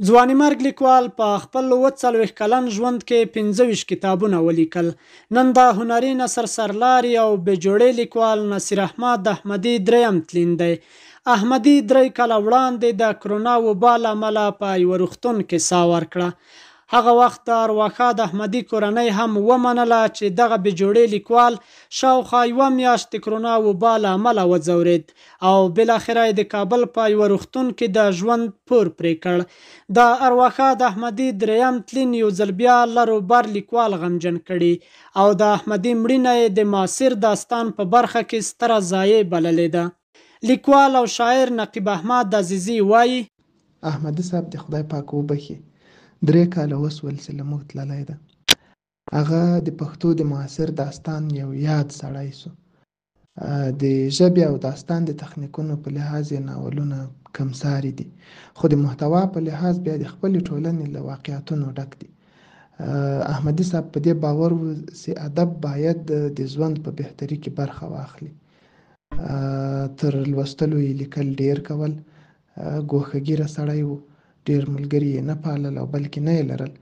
ځوانیمرګ لیکوال په خپل 47 کلن ژوند کې 25 کتابونه ولیکل. نن د هنري نثر سرلاري او بې جوړې لیکوال نصیر احمد احمدي دریم تلین دی. احمدي 3 کاله وړاندې د کرونا وبا له امله په یوه روغتون کې ساه ورکړه. هغه وخت د ارواښاد احمدي کورنۍ هم ومنله چې دغه بې جوړې لیکوال شاوخوا یوه میاشت د کرونا وبا له امله وځورېد او بالاخره یې د کابل په یوه روغتون کې د ژوند پور پرې کړ. د ارواښاد احمدي دریم تلین یو ځل بیا لر و بر لیکوال غمجن کړي او د احمدي مړینه یې د معاصر داستان په برخه کې ستره ضایع بللې ده. لیکوال او شاعر نقیب احمد عزیزي وایي: احمدي صاحب د خدای پاک وبخښي، 3 کاله وسول چې له موږ تللی ده. هغه د پښتو د معاصر داستان یو یاد سړی سو. د ژبې او داستان د تخنیکونو په لحاظ یې ناولونه کمساري دي، خو د محتوا په لحاظ بیا د خپلې ټولنې له واقعیتونو ډک دي. احمدي صاحب په دې باور و چې ادب باید د ژوند په بهتري کې برخه واخلي. تر لوستلو یې لیکل ډېر کول. ګوښهګیره سړی و، ډېر ملګري یې نه پالل او بلکې نه یې لرل.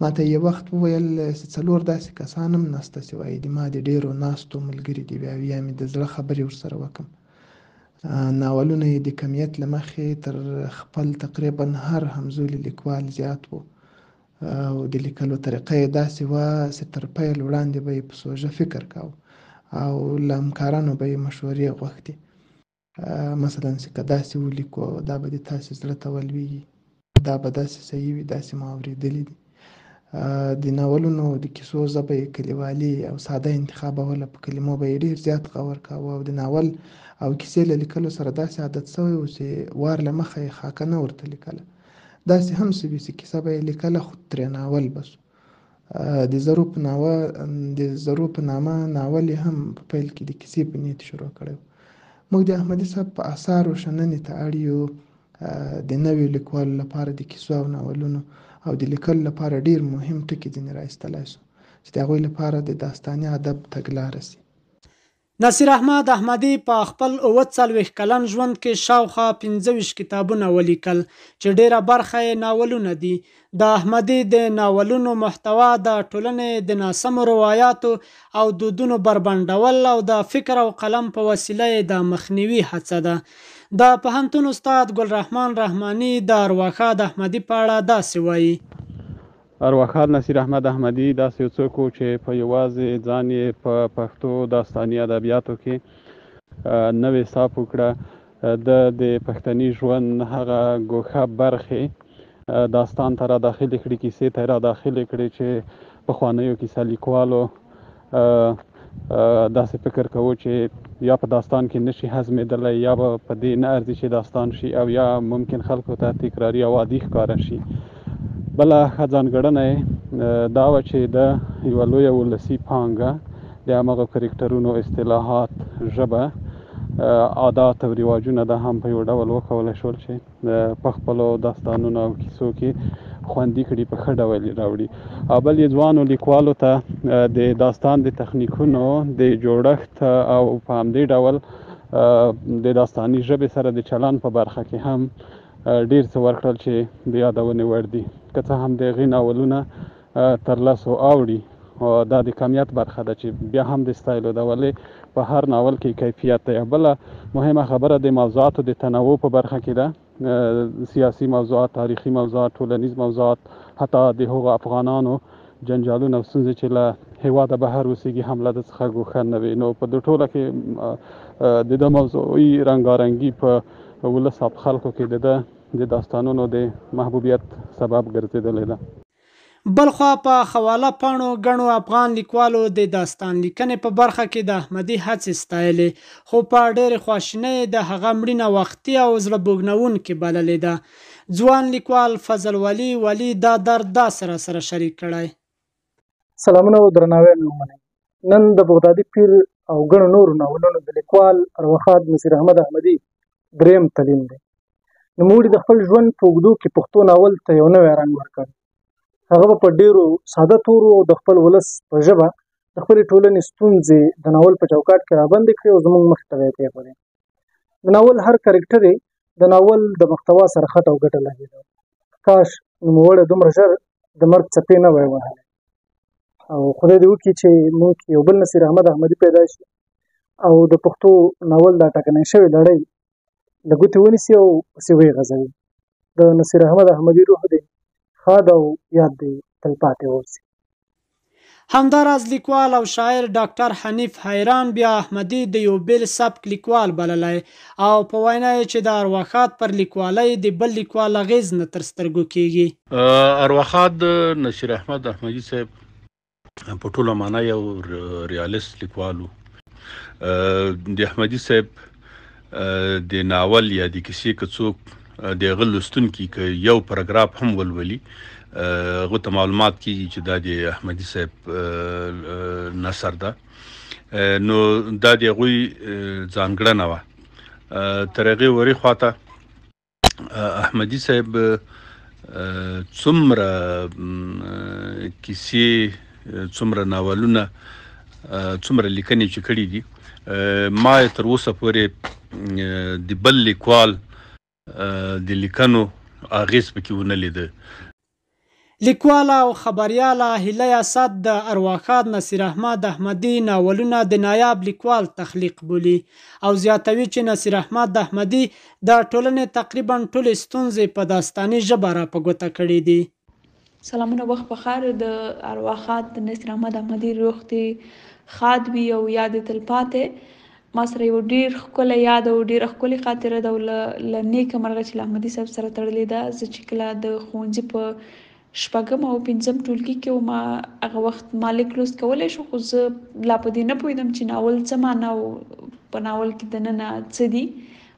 ما ته یې وخت وویل چې 4 داسې کسان هم ناسته چې وایي د ما د ډېرو ناستو ملګري دي، بیا بیا مې د زړه خبرې ورسره وکم. ناولونه یې د کمیت له مخې تر خپل تقریبا هر همزولي لیکوال زیات وو، او د لیکلو طریقه یې داسې وه چې تر پیل وړاندې به یې په سوژه فکر کاوه او له همکارانو به یې مشورې غوښتې. مثلا چې که داسې ولیکو دا به د تاسې زړه ته ولوېږي، دا به داسې صحیح وي، داسې ما اورېدلي دي. د ناولونو د کیسو ژبه یې کلیوالي او ساده انتخابوله، په کلمو به یې ډېر زیات غور کاوه او د ناول او کیسې له لیکلو سره داسې عادت شوی و چې وار له مخه یې خاکه نه ورته لیکله. داسې هم سوي چې کیسه به یې لیکله خو ترې ناول به سو. د زرو په نامه ناول یې هم په پیل کې د کیسې په نیت شروع کړی و. موږ د احمدي صاحب په آثارو شننې ته اړ یو. د نویو لیکوالو لپاره د کیسو او ناولونو او د لیکلو لپاره ډېر مهم ټکي ځینې را ایستلای سو چې د هغوی لپاره د داستاني ادب تګلاره سي. نصیر احمد احمدي په خپل 47 کلن ژوند کې شاوخوا 25 کتابونه ولیکل چې ډېره برخه یې ناولونه دي. د احمدي د ناولونو محتوا د ټولنې د ناسمو روایاتو او دودونو بربنډول او د فکر او قلم په وسیله یې د مخنیوي هڅه ده. د پوهنتون استاد ګل رحمان رحماني د ارواښاد احمدي په اړه داسې وایي: ارواښاد نصیر احمد احمدي داسې یو څوک و چې په یوازې ځان یې په پښتو داستاني ادبیاتو کې نوې ساه وکړه. ده د پښتني ژوند هغه ګوښه برخې داستان ته را داخلې کړې، کیسې ته را داخلې کړې چې پخوانیو کیسه لیکوالو داسې فکر کوو چې یا په داستان کې نشي هضمېدلی، یا به په دې نه ارزي چې داستان شي، او یا ممکن خلکو ته تکراري او عادي ښکاره شي. بله ښه ځانګړنه یې دا وه چې د یوه لویه ولسي پانګه د هماغو کرکټرونو اصطلاحات، ژبه، عادات او رواجونه دا هم په یو ډول وکولی شول چې په خپلو داستانونو او کیسو کې خوندي کړي، په ښه ډول یې راوړي. او بل یې ځوانو لیکوالو ته د داستان د تخنیکونو د جوړښت او په همدې ډول د داستاني ژبې سره د چلن په برخه کې هم ډېر څه ورکړل چې د یادونې وړ دي. که څه هم د هغې ناولونه تر 10 اوړي، دا د کمیت برخه ده چې بیا هم د ستایلو ده، ولې په هر ناول کې کیفیت دی. بله مهمه خبره د موضوعاتو د تنوع په برخه کې ده. سیاسي موضوعات، تاریخي موضوعات، ټولنیز موضوعات، حتی د هغو افغانانو جنجالونه او ستونزې چې له هېواده بهر اوسېږي هم له ده څخه ګوښه نه وي. نو په دې ټوله کې د ده موضوعي رنګارنګي په ولس او په خلکو کې د ده د داستانونو د محبوبیت سبب ګرځېدلې ده. بلخوا په خواله پاڼو ګڼو افغان لیکوالو د داستان لیکنې په برخه کې د احمدي هڅې ستایلې، خو په ډېرې خواشینۍ د هغه مړینه وختي او زړه بوږنوونکې بللې ده. ځوان لیکوال فضل ولي ولي دا درد داسې راسره شریک کړی: سلامونه او درناوی مې ومنئ. نن د بغدادي پیر او ګڼو نورو ناولونو د لیکوال ارواښاد نصیر احمد احمدي دریم تلین دی. نوموړي د خپل ژوند په اوږدو کې پښتو ناول ته یو نوی رنګ ورکړ. هغه به په ډېرو ساده تورو او د خپل ولس په ژبه د خپلې ټولنې ستونزې د ناول په چوکاټ کې رابندې کړې او زموږ مخې ته به یې کېښودې. د ناول هر کرکټر یې د ناول د محتوا سره خټه او ګټه لګېده. کاش نوموړی دومره ژر د مرګ څپې نه وای وهلی او خدای دې وکړي چې موږ یو بل نصیر احمد احمدي پیدا شي او د پښتو ناول دا ټکنۍ شوې لړۍ له ګوتې ونیسي او پسې ویې غځوي. د نصیر احمد احمدي روح دې ښاد او یاد دې تلپاتې واوسي. همداراز لیکوال او شاعر ډاکټر حنیف حیران بیا احمدي د یو بېل سبک لیکوال بللی او په وینا یې چې د ارواښاد پر لیکوالۍ د بل لیکوال اغېز نه تر سترګو کېږي. ارواښاد نصیر احمد احمدي صاحب په ټوله معنا یو ریالیست لیکوال و. د احمدي صاحب د ناول یا د کیسې که څوک د هغه لوستونکي که یو پاراګراف هم ولولي، هغه ته معلومات کیږي چې دا د احمدي صاحب نثر ده. نو دا د هغوی ځانګړنه وه. تر هغې ورې خواته احمدي صاحب څومره کیسې، څومره ناولونه، څومره لیکنې چې کړې دي، ما یې تر اوسه پورې د بل لیکوال د لیکنو اغېز پکې ونه لیده. لیکواله او خبریاله هیلۍ اسد د ارواښاد نصیر احمد احمدي ناولونه د نایاب لیکوال تخلیق بولي او زیاتوي چې نصیر احمد احمدي د ټولنې تقریباً ټولې ستونزې په داستاني ژبه را په ګوته کړې دي. سلامونه وخت په خیر. د ارواښاد نصیر احمد احمدي روح دې ښاد وي او یاد یې تلپاتې. ما سره یو ډیر ښکلی یاد او ډیره ښکلې خاطره ده او له نیکه مرغه چې له احمدي صاحب سره تړلې ده. زه چې کله د ښوونځي په شپږم او پنځم ټولګي کې وم، هغه وخت ما لیک لوست کولی شو، خو زه لا په دې نه پوهېدم چې ناول څه معنا او په ناول کې دننه څه دي.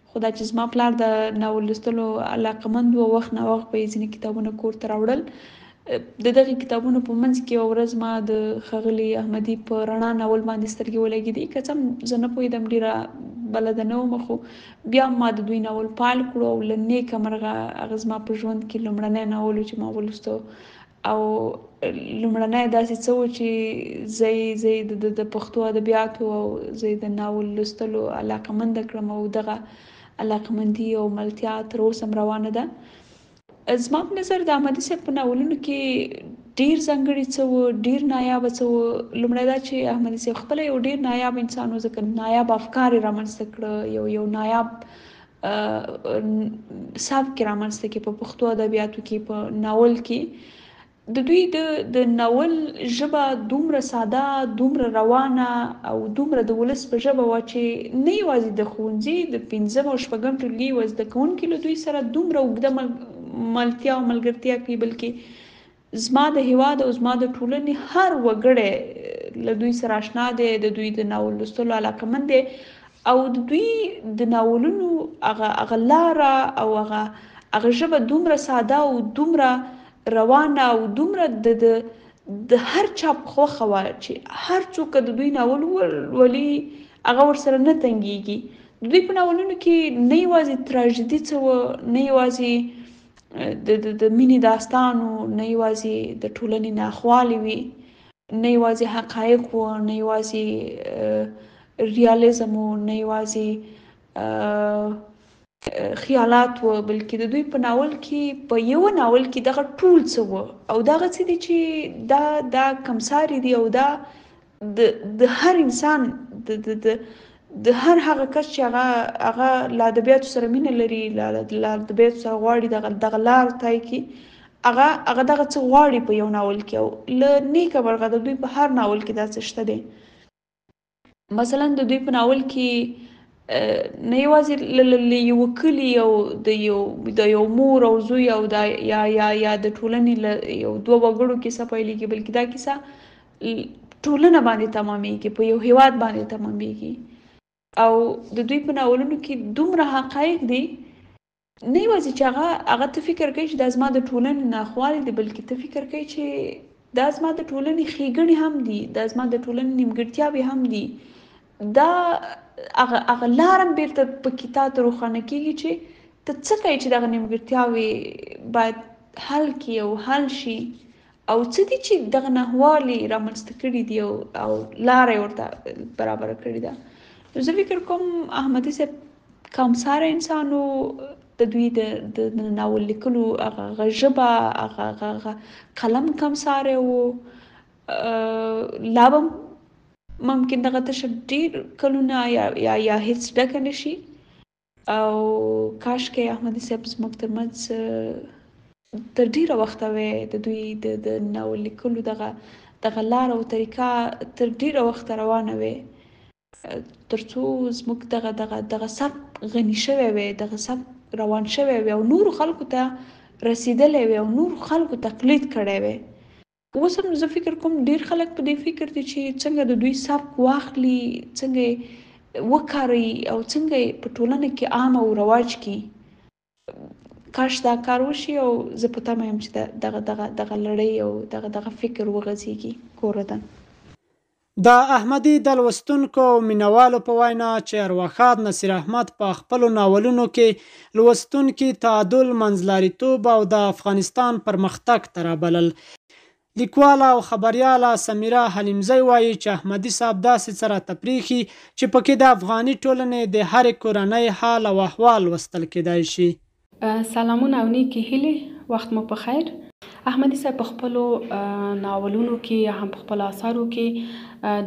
خو دا چې زما پلار د ناول لوستلو علاقمند و، وخت ناوخت به یې ځینې کتابونه کور ته راوړل. د دغه کتابونو په منځ کې یوه ورځ ما د ښاغلي احمدي په رڼا ناول باندې سترګې ولګېدې. که څه هم زه نه پوهېدم، ډېره بلده نه وم، خو بیا هم ما د دوی ناول پیل کړو او له نېکه مرغه هغه زما په ژوند کې لومړنی ناول و چې ما ولوستو او لومړنی داسې څه و چې زه یې زه یې د پښتو ادبیاتو او زه یې د ناول لوستلو علاقمنده کړم او دغه علاقمندي او ملتیا تر اوسه هم روانه ده. زما په نظر د احمدي صاحب په ناولونو کې ډیر ځانګړي څه و، ډیر نایابه څه و. لومړی دا چې احمدي صاحب خپله یو ډیر نایاب انسان و، ځکه نایاب افکار یې رامنځته کړه، یو یو نایاب سبک یې رامنځته کړ په پښتو ادبیاتو کې، په ناول کې. د دوی د د ناول ژبه دومره ساده، دومره روانه او دومره د ولس په ژبه وه چې نه یوازې د ښوونځي د پنځم او شپږم ټولګي یوه زده کوونکي له دوی سره دومره اوږده ملتیا او ملګرتیا کوي، بلکې زما د هیواد او زما د ټولنې هر وګړی له دوی سره آشنا دی، د دوی د ناول لوستلو علاقمند دی او د دوی د ناولونو هغه هغه لاره او هغه هغه ژبه دومره ساده او دومره روانه او دومره د د د هر چا په خوښه وه چې هر څوک که د دوی ناول ولولي هغه ورسره نه تنګیږي. د دوی په ناولونو کې نه یوازې تراژیدي څه وه، نه یوازې د د د مینې داستان و، نه یوازې د ټولنې ناخوالې وي، نه یوازې حقایق و، نه یوازې ریالیزم و، نه یوازې خیالات و، بلکې د دوی په ناول کې، په یو ناول کې دغه ټول څه و او دغه څه دي چې دا دا کمساري دي او دا د د هر انسان د د د د هر هغه کس چې هغه هغه له ادبیاتو سره مینه لري، له ادبیاتو سره غواړي دغه دغه لار طی کړي، هغه هغه دغه څه غواړي په یو ناول کې او له نیکه مرغه د دوی په هر ناول کې دا څه شته دی. مثلا د دوی په ناول کې نه یوازې له یوه کلي او د یو د یو مور او زوی او د یا یا یا د ټولنې له یو دوه وګړو کیسه پیلېږي، بلکې دا کیسه ټولنه باندې تمامېږي، په یو هیواد باندې تمامېږي او د دوی په ناولونو کې دومره حقایق دي، نه یوازې چې هغه هغه ته فکر کوي چې دا زما د ټولنې ناخوالې دي، بلکې ته فکر کوي چې دا زما د ټولنې ښېګڼې هم دي، دا زما د ټولنې نیمګړتیاوې هم دي. دا هغه هغه لار هم بېرته پکې تا ته روښانه کېږي چې ته څه کوې چې دغه نیمګړتیاوې باید حل کړي او حل شي او څه دي چې دغه نهوالي رامنځته کړي دي او او لاره یې ورته برابره کړې ده. نو زه فکر کوم احمدي صاحب کمساره انسان و، د دوی د د ناول لیکلو هغه ژبه، هغه هغه قلم کم ساری وو. لا به ممکن دغه تشه ډیر کلونه یا یا یا هیڅ ډکه نشي. او کاشکې احمدي صاحب زموږ ترمنځ تر ډیره وخته وی، د دوی د ناول لیکلو دغه دغه لار او طریقه تر ډیره وخته روانه وی، ترڅو زموږ دغه دغه دغه سبک غني شوی وی، دغه سبک روان شوی وی او نورو خلکو ته رسیدلی وی او نورو خلکو تقلید کړی وی. اوس هم زه فکر کوم ډیر خلک په دې فکر دي چې څنګه د دوی سبک واخلي، څنګه یې وکاروي او څنګه یې په ټولنه کې عام او رواج کړي. کاش دا کار وشي او زه په تمه یم چې دغه دغه دغه لړۍ او دغه دغه فکر وغځیږي. کور ودان. د احمدي د لوستونکو او مینهوالو په وینا چې ارواښاد نصیر احمد په خپلو ناولونو کې لوستونکي تعادل، منځلاریتوب او د افغانستان پرمختګ ته رابلل. لیکواله او خبریاله سمیرا حلیمزۍ وايي چې احمدي صاحب داسې څه راته پرېښي چې پکې د افغاني ټولنې د هرې کورنۍ حال او احوال لوستل کېدای شي. سلامونه او نیکې هیلې، وخت مو په خیر. احمدي صاحب په خپلو ناولونو کې یا هم په خپلو آثارو کې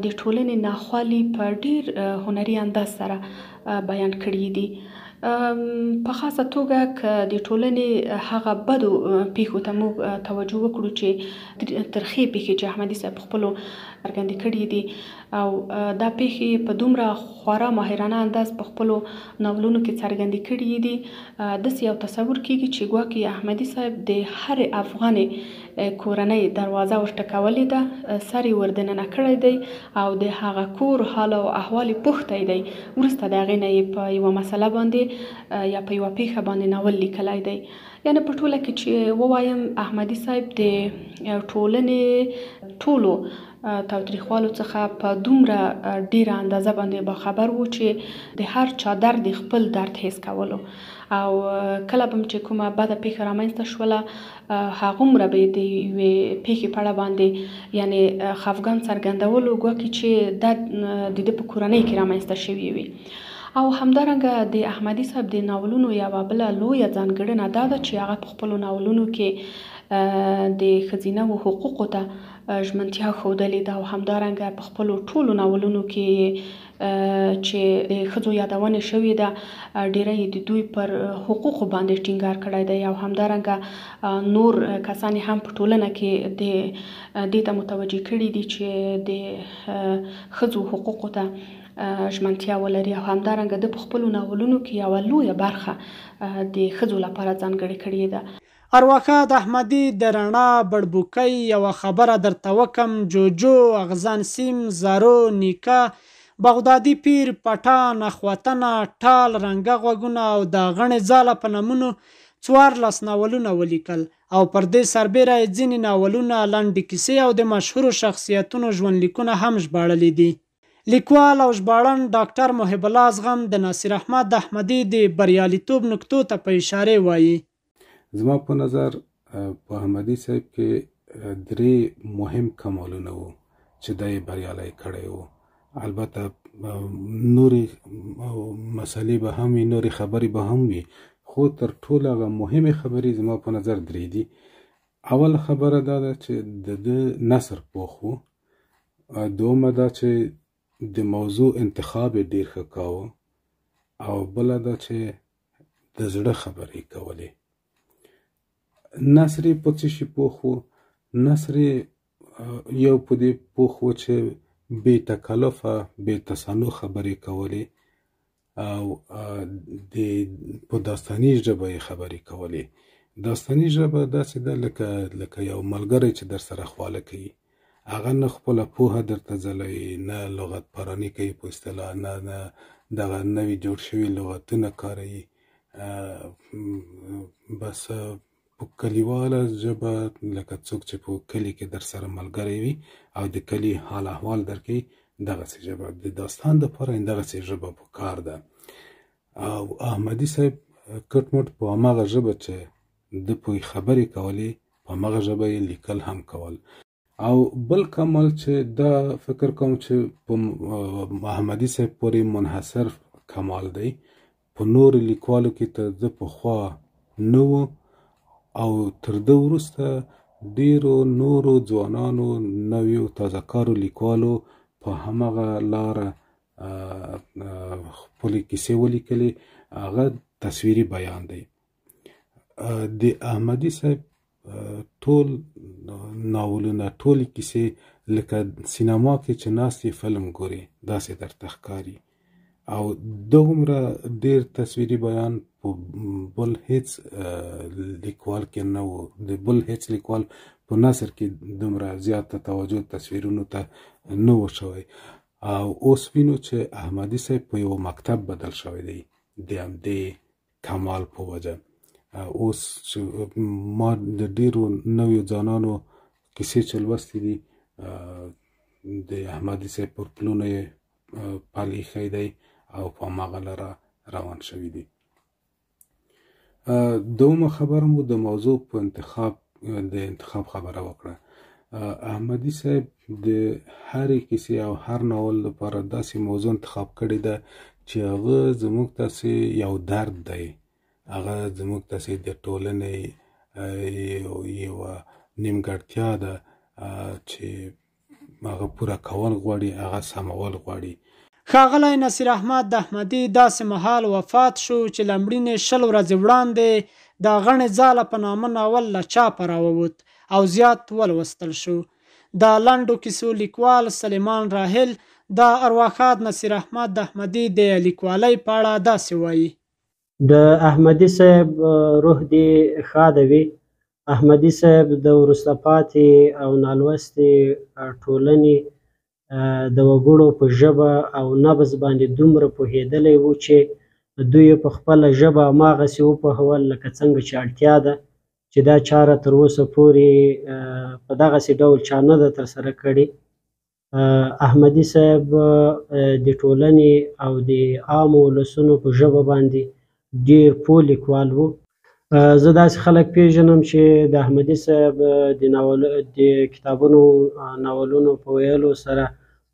د ټولنې ناخوالي په ډیر هنري انداز سره بیان کړي دي. په خاصه توګه که د ټولنې هغه بدو پیښو ته موږ توجه وکړو چې ترخې پیښې چې احمدي صاحب په خپلو څرګندې کړي دي او دا پیښې په دومره خورا ماهرانه انداز په خپلو ناولونو کې څرګندې کړي دي، داسې یو تصور کیږي چې ګواکې احمدي صاحب د هرې افغانې کورنۍ دروازه ورټکولې ده، سر یې وردننه کړی دی او د هغه کور حال او احوال یې پوښتی دی، وروسته د هغې نه یې په یوه مسله باندې یا په یوه پیښه باندې ناول لیکلی دی. یعنې په ټوله کې چې ووایم، احمدي صاحب د ټولنې ټولو تاوتریخوالو څخه په دومره ډیره اندازه باندې باخبر وو چې د هر چا درد یې خپل درد حس کولو او کله به چې کومه بده پیښه رامنځته شوله، هغومره به یې د یوې پیښې په اړه باندې یعنې خفګان څرګندولو ګواکې چې دا د ده په کورنۍ کې رامنځته شوې وي. او همدارنګه د احمدي صاحب د ناولونو یوه بله لویه ځانګړنه دا ده چې هغه په خپلو ناولونو کې د ښځینه وو حقوقو ته ژمنتیا ښودلې ده او همدارنګه په خپلو ټولو ناولونو کې یې چې د ښځو یادونه شوې ده، ډیری یې د دوی پر حقوقو باندې ټینګار کړی دی او همدارنګه نور کسان یې هم په ټولنه کې د دې ته متوجه کړي دي چې د ښځو حقوقو ته ژمنتیا ولري. او همدارنګه ده په خپلو ناولونو کې یوه لویه برخه د ښځو لپاره ځانګړې کړې ده. ارواښاد احمدي د رڼا، بړبوکۍ، یوه خبره درته وکم، جوجو، اغزن سیم، زرو، نیکه، بغدادي پیر، پټان، اخوتنه، ټال، رنګه غوږونه او د غڼې ځاله په نومونو 14 ناولونه ولیکل او پر دې سربېره یې ځینې ناولونه، لنډې کیسې او د مشهورو شخصیتونو ژوندلیکونه هم ژباړلي دي. لیکوال او ژباړن ډاکټر محب الله زغم د نصیر احمد احمدي د بریالیتوب نکتو ته په اشارې وايي. زما په نظر په احمدي صاحب کې درې مهم کمالونه وو چې دا یې بریالی کړی وو. البته نورې مسلې به هم وي، نورې خبرې به هم وي، خو تر ټولو هغه مهمې خبرې زما په نظر درې دي. اوله خبره دا ده چې د ده نثر پوخ و، دومه دا چې د موضوع انتخاب یې ډېر ښه کاوه، او بله دا چې د زړه خبرې کولې. نثر یې په څه شي پوخ و؟ نثر یې یو په دې پوخ و چې بې تکلفه بې تصنع خبرې کولې او د په داستاني ژبه یې خبرې کولې. داستاني ژبه داسې ده لکه یو ملګری چې در سره خواله کوي، هغه نه خپله پوهه درته ځلوي، نه لغت پراني کوي په اصطلاح، نه نه دغه نوي جوړ شوي لغتونه کاروي، بس په کلیواله ژبه لکه څوک چې په کلي کې در سره ملګری وي او د کلي حال احوال درکوي، دغسې ژبه د داستان دپاره دغسې ژبه په کار ده. او احمدي صاحب کټ مټ په هماغه ژبه چې ده په خبرې کولې، په هماغه ژبه یې لیکل هم کول. او بل کمال چې دا فکر کوم چې په احمدي صاحب پورې منحصر کمال دی، په نورو لیکوالو کې تر ده پخوا نه و او تر ده وروسته ډېرو نورو ځوانانو، نویو تازه کارو لیکوالو په هماغه لاره خپلې کیسې ولیکلې، هغه تصویري بیان دی. د احمدي صاحب ټول ناولونه، ټولې کیسې لکه سینما کې چې ناست یې فلم ګورې داسې درته ښکاري او دغومره ډېر تصویري بیان په بل هیڅ لیکوال کې نه و، د بل هیڅ لیکوال په نثر کې دومره زیاته توجه تصویرونو ته نه و شوی. او اوس وینو چې احمدي صاحب په یوه مکتب بدل شوی دی د همدې کمال په وجه. اوس چې ما د ډېرو نویو ځوانانو کیسې چې لوستې دي، د احمدي صاحب پر پلونو یې پل ایښی دی او په هماغه لاره روان شوي دي. دومه خبره مو د موضوع په انتخاب د انتخاب خبره وکړه. احمدي صاحب د هرې کیسې او هر ناول لپاره داسې موضوع انتخاب کړې ده چې هغه زموږ تاسې یو درد دی، هغه زموږ تاسې د ټولنې یوه نیمګړتیا ده چې هغه پوره کول غواړي، هغه سمول غواړي. ښاغلی نصیر احمد احمدي داسې مهال وفات شو چې له مړینې 20 ورځې وړاندې د غڼې ځاله په نامه ناول له چاپه راووت او زیات ولوستل شو. د لنډو کیسو لیکوال سلیمان راحل د ارواښاد نصیر احمد احمدي د لیکوالۍ په اړه داسې وایي: د احمدي صاحب روح دې ښاده وي. احمدي صاحب د وروسته پاتې او نالوستې ټولنې د وګړو په ژبه او نبض باندې دومره پوهېدلی و چې دوی په خپله ژبه هماغسې وپوهول لکه څنګه چې اړتیا ده، چې دا چاره تر اوسه پورې په دغسې ډول چا نه ده ترسره کړې. احمدي صاحب د ټولنې او د عامو ولسونو په ژبه باندې ډېر پوه لیکوال و. زه داسې خلک پیژنم چې د احمدي صاحب د کتابونو ناولونو په ویلو سره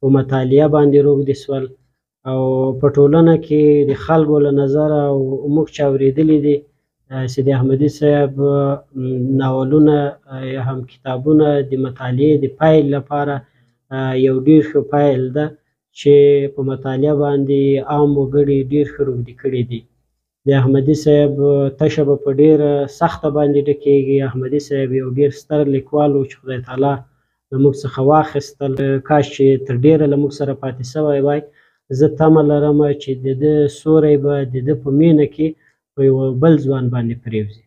په مطالعه باندې روږدي سول او په ټولنه کې د خلکو له نظره او موږ چې اورېدلي دي چې د احمدي صاحب ناولونه یا هم کتابونه د مطالعې د پیل لپاره یو ډېر ښه پیل ده چې په مطالعه باندې عام وګړي ډېر ښه روږدي کړي دي. د احمدي صاحب تشه به په ډېره سخته باندې ډکېږي. احمدي صاحب یو ډېر ستر لیکوال و چې خدای تعالی له موږ څخه واخیستل. کاش چې تر ډېره له موږ سره پاتې سوی وای. زه تمه لرم چې د ده سوری به د ده په مینه کې په یوه بل ځوان باندې پرېوځي.